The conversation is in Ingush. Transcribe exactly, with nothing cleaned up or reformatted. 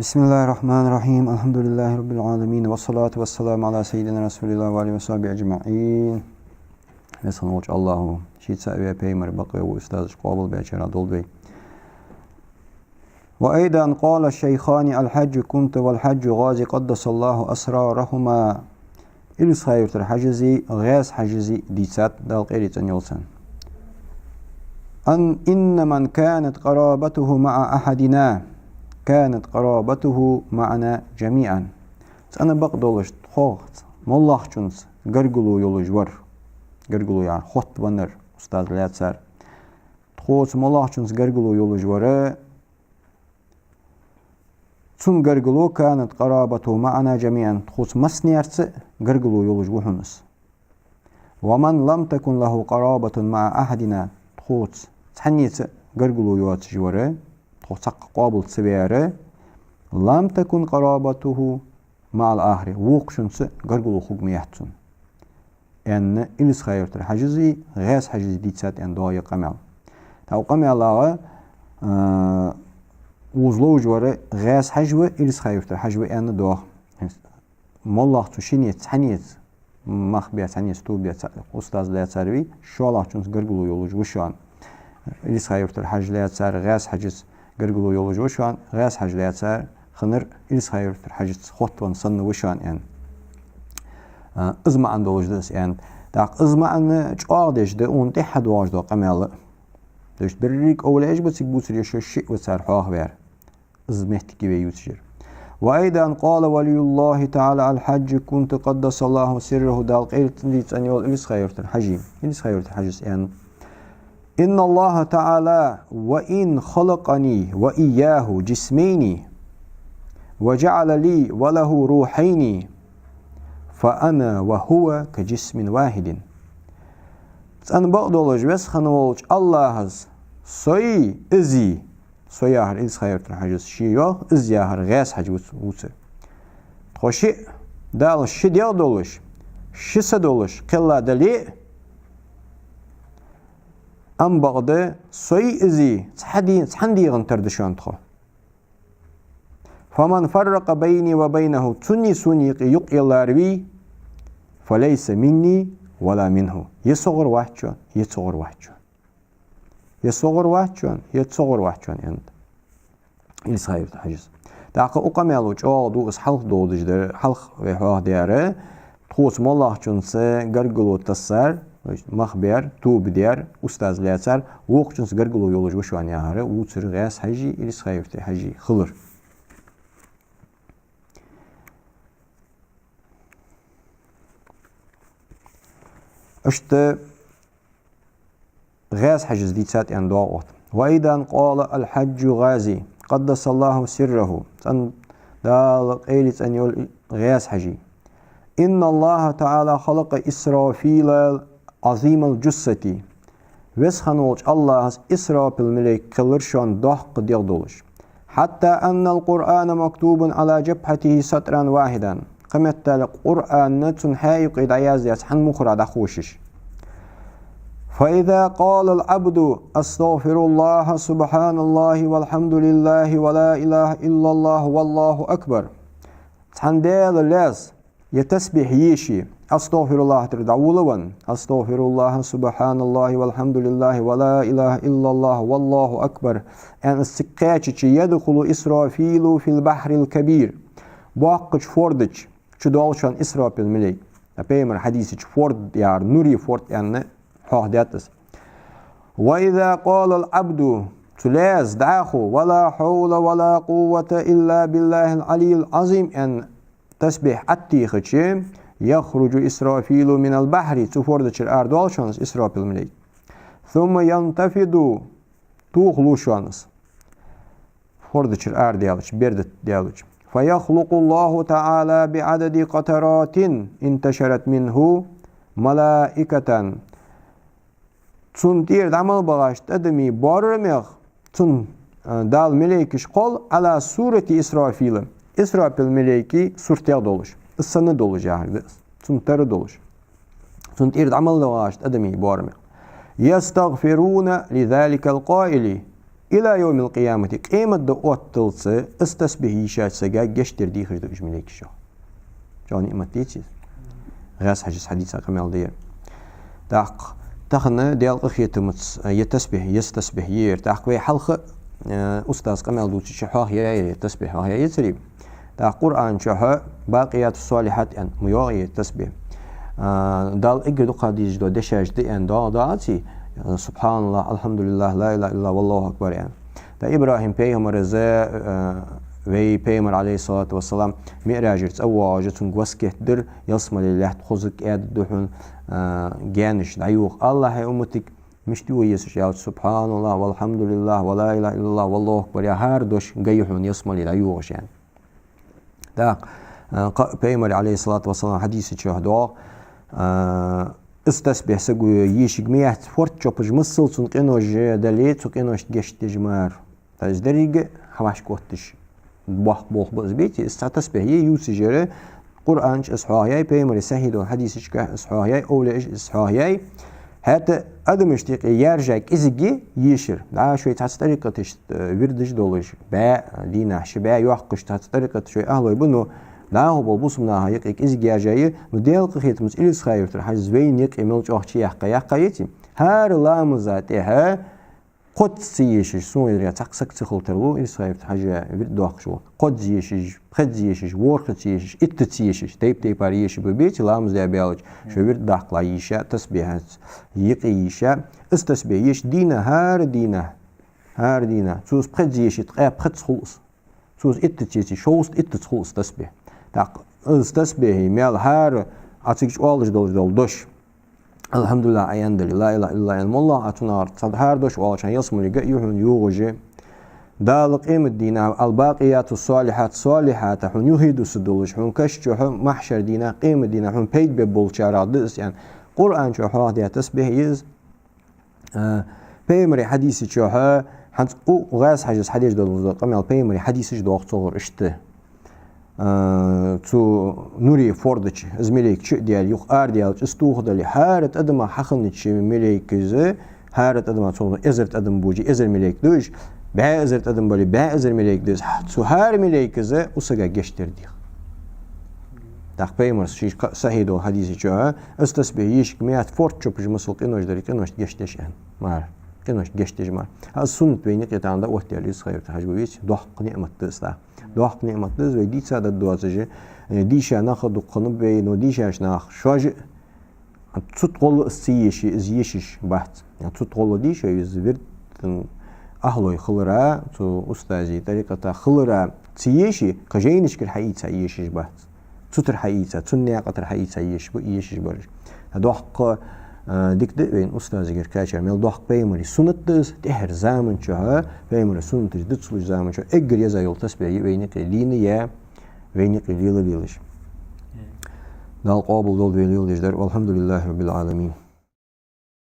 بسم الله الرحمن الرحيم. الحمد لله رب العالمين. والصلاة والسلام على سيدنا رسول الله وعلى آله وصحبه أجمعين. Веза хинна волча АллахӀа шийца а вай пайхамар бакъве вай устазаш къоабалбаьчарех долда вай. وأيضا قال الشيخان الحاج كنت والحاج غازي قدس الله أسرارهما. Илисха-Юртара Хьажази ГӀаьз-Хьажази дийцад, Дала къайле цӀенйойла царна. أن إن من كانت قرابته مع أحدنا كانت قرابته معنا جميعا. ЦӀена бакъдолаш тхоца моллагӀчунца гаргало йолаш вар, гаргало яхар хотта веннар, устаз лаьцар. Тхоца моллагӀчунца гаргало йолаш вар, цун гаргало كانت قرابته معنا جميعا, тхоца массанеца а гаргало йолаш ва хьона из. ومن لم تكن له قرابة مع أحدنا, тхоца цхьаннеца а гаргало йоацаш вар, тхо цхьаккха къоабал ца ваьр, لم تكن قرابته مع الآخر, вокхачунца гаргало хург ма яц цун, аьнна, Илисха-Юртара Хьажази ГӀаьз-Хьажази дийцад аьнна доагӀа ер къамаьл. ТӀаккха укх къамаьлагӀа, а, укхаза ловш вар ГӀаьз-Хьажа ва, Илисха-Юртара Хьажа ва аьнна доагӀа. МоллагӀа цу шиннеца цхьаннеца, мах баь цхьаннеца, тоба даь цхьа устаз лаьцар вий, шоллагӀчунца гаргало йолаш ва шоана. Илисха-Юртара Хьажа лаьцар, ГӀаьз-Хьажаца гаргало йолаш ва шоана, ГӀаьз-Хьажа лаьцар хиннар Илисха-Юртара Хьажаца хотта венна санна ва шоана аьнна. А, из маӀан долаш да из аьннад. ТӀаккха из маӀан чӀоагӀдеш да укхунна тӀехьа доагӀаш дола къамаьл а. То есть берригаш овлияш ба цига бувцараш, шоаш шиъ ва цар хьоахаваьр. Из моттиг я вай ювцаш яр. وأيضا قال ولي الله تعالى الحاج كنت قدس الله سره, Дала къайле цӀенйойла Илисха-Юртара Хьажий. Илисха-Юртара Хьажас аьннад: إن الله تعالى وإن خلقني وإياه جسمين وجعل لي وله روحين فأنا وهو كجسم واحد. ЦӀена бакъдолаш Веза хинна волча АллахӀас сои, иззий, со яхар Илисха-Юртара Хьажас ше йоах, из яхар ГӀаьз-Хьажа вувц-, вувцар. Тхо шиъ, Дала ши дегӀ долаш, ши са долаш кхелла дале а, амма бакъда сои, иззий цхьа де-, цхьан дегӀа тара да шоана тхо. فمن فرق بيني وبينه, цуннеи суннеи юкъе юкъ яллар вий, فليس مني ولا منه. Е согара вац шоана, е цугара вац шоана. Е согара вац шоана, е цугара вац шоана, аьннад Илисха-Юртара Хьажас. ТӀаккха укх къамаьло чӀоагӀа да из хьалха доагӀаш дар, хьалха вай хьоахадаьр, тхоца моллагӀчунца гаргало тассар, то есть мах баьр, тоба даьр, устаз лаьцар, вокхачунца гаргало йолаш ва шоана яхар, вувцар ГӀаьз-Хьажий, Илисха-Юртара Хьажий хилар. Иштта ГӀаьз-Хьажас дийцад аьнна доагӀа укхаза. وأيضا قال الحاج غازي قدس الله سره, цӀена, Дала къайле цӀенйойла ГӀаьз-Хьажий: إن الله تعالى خلق إسرافيل عظيم الجثة. Веза хинна волча АллахӀас Исрафил малейк кхеллар шоана доккха дегӀ долаш. حتى أن القرآن مكتوب على جبهته سطرا واحدا. Кхыметтел Къуръан цун хьаькъале дӀаяздаь цхьан мухӀара дӀаховшаш. فإذا قال العبد: أستغفر الله، سبحان الله، والحمد لله، ولا إله إلا الله، والله أكبر. Цхьан Даьла лаьз е тасбихь еш, أستغفر الله тӀера дӀаволавенна, أستغفر الله، سبحان الله، والحمد لله، ولا إله إلا الله، والله أكبر, аьнна, из цига кхаьчача, يدخل إسرافيل في البحر الكبير. Боккхача форда чу долаш ва Исрафил малейк. Пайхамара хьадиса чу форд яхар, нуре форд аьнна хьоахадаьд из. وإذا قال العبد, цу лаьза дӀахо, ولا حول ولا قوة إلا بالله العلي العظيم аьнна, тасбихь Ӏотехача, يخرج إسرافيل من البحر, цу форда чура арадоалаш ва Исрафил малейк. ثم ينتفض, тохалуш ва из. Форда чура арадаьлча, берда тӀа даьлча. فيخلق الله تعالى بعدد قطرات انتشرت منه ملائكة. Цунна тӀера дӀа мел багӀача адамий боарамех цунна, а, Дала малейкаш кхолл, على صورة إسرافيل. Исрафил малейка суртагӀа долаш. Из санна долаш яхар да из. Цунна тара долаш. Цунна тӀера дӀа мел багӀача адамий боарамех. يستغفرون لذلك القائل. إلى يوم القيامة, къематди отталца из тасбихь йийшача сага гешт дар дехаш да уж малейкаш, йоах. Чӏоагӏа ниӏмат деций из? ГӀазкхьажа хьадиса къамаьл да ер. Тӏаккха тахан Даьла къахетамца, э, ер тасбихь, ер тасбихь я ер. Тӏаккха вай хьалха, э, устаза къамаьл дувцача хьоахаяьяр ер тасбихь, хьоахаяьяцарий? Тӏаккха Къуръан чухь «Бакъияту ссалихьат» аьнна ма йоагӏий ер тасбихь. А, Далла эггара дукха дезаш дола дешаш да аьнна доагӏа, доагӏаций? Субхьаналлахӏ, Алхьамдулиллахӏ, ла илахӏа иллаллахӏ, валлахӏу акбар аьнна. Тӏаккха ИбрахӀим пайхамара, э, вай пайхамар, Ӏалайхи ссалату вассалам, миӀражера цӏавоагӏаш, цунга васкет дир, ялсмале лаьтта хоза кӏаьда да хьона, э, гаьнаш дӏайоха. Аллахӏа умматага мишта йоха еза аьлча, «Субхьаналлахӏ, валхьамдулиллахӏ, ва ла илахӏа иллаллахӏ, валлахӏу акбар» яха хӏара дош га я хьона ялсмале дӏайоагӏаш аьнна. Тӏаккха, э, кхы а пайхамара, Ӏалайхи ссалату вассалам, хьадиса чухь доагӏа, э, из тасбихь саго йийшарг ма яц, форд-чопаш масал цун къинош дале, цу къиношта гешт деш мара. Тӏаккха из деррига хьавӏашка отташ боккха болх ба из, беций? Из цхьа тасбихь я ювцаш яр, Къуръан чу из хьоахаяьй, пайхамара сахьихь долча хьадиса чу из хьоахаяьй, овлияаша из хьоахаяьй. ХӀаьта адамашта юкъе яьржа кӏезига я йийшар. Дӏа шоай цхьацца тӏарикъаташта, э, вирдаш долаш, бӏаь дийнахьа, ши бӏаь йоккхаш цхьацца тӏарикъата шоай ахӏлой ба, но дӏахо бола бусалба наха юкъе кӏезига яьржа я, но Даьла къахетамца Илисха-Юртара Хьажас вайна юкъе мел чӏоагӏа чуяккха, яккха яций? ХӀара ламаза тӏехьа кхозза ца ешаш, сона яздаь цхьаккха саг ца хила тарлу, Илисха-Юртара Хьажа вирд доаккхаш вола. Кхозза ешаш, пхезза ешаш, ворхӏазза ешаш, иттазза ешаш, тайп-тайпара ешаш ба, беций, ламаз даь баьлча, шо вирд даккха йийша, тасбихьаца юкъе йийша, из тасбихь еш дийнахьа, хӏара дийнахьа, хӏара дийнахьа. Цо из пхезза ешийта, ткъаь пхезза хул из. Цо из иттазза ецийта, шовзткъа иттазза хул из тасбихь. Тӏаккха из тасбихьа маьл хӏара, Ӏа цига чу оалаш долаш дола дош. Алхьамдулиллахӏ Ӏа аьнна дале, ла илахӏа иллаллахӏ аьнна, моллагӏа Ӏа цунах цхьа хӏара дош оалача ялсмале га я хьона йоагӏаш. Дала къематдийнахьа «Аль-бакъияту ссалихьат», салихьата хьона юхедусса долаш, хьона каша чухь, махьшара дийнахьа, къематдийнахьа хьона пайда бергболчарех да из аьнна. Къуръан чу хьоахадаь тасбихь я из. Э, пайхамара хьадиса чухь, хӏанз укх ГӀазкхьажас хьадеш дола къамаьл пайхамара хьадисаш доагӏа цунгара иштта. Э, цу нуре форда чу из малейк чу а даьле, юха арадаьлча из тохадале, хӏара тӏадамах хьахиннача малейкаша, хӏара тӏадамах, цу эзар тӏадам болча, эзар малейк да уж, бӏаь эзар тӏадам бале, бӏаь эзар малейк да уж, цу хӏара малейкаша укх сага гешт дар дех. Тӏаккха пайхамара ший кха-, сахьихь долча хьадиса чухь, из тасбихь йийшарг ма яц, форд-чопаш масал къинош дале, къиношта гешт деш аьнна мара. Къиношта гешт деш мара. Из суннат вайна юкъе тахан дӏаоттадаьр Илисха-Юртара Хьажа ва, веций, доккха ниӏмат да из, да. Доккха ниӏмат да из, вай дийца даддоацаш, э, дийша нах а дукха хиннаб вай, но дийшача наха шоаш а цу тӏа гӏолла из ца еший, из ешаш бац. Цу тӏа гӏолла дийша, из вирд, м, ахӏлой хилара, цу устазий тӏарикъата хилара ца еший, кхы жайнашкара хьаийца ешаш бац. Цу тӏара хьаийца, цун наькъа тӏара хьаийца ешаш ба, ешаш бараш. Доккха, э, дика да вайна устазагара кхаьчар, мел доккха, пайхамара суннат да из, тӏехьара заман чухь, пайхамара суннаташ дицлуш заман чухь, эггара еза йола тасбихь я вайна юкъе лийнаяь, вайна юкъе лела лелаш. Дала къоабал долда вай леладеш дар. Валхьамдулиллахӏи раббиль Ӏаламин.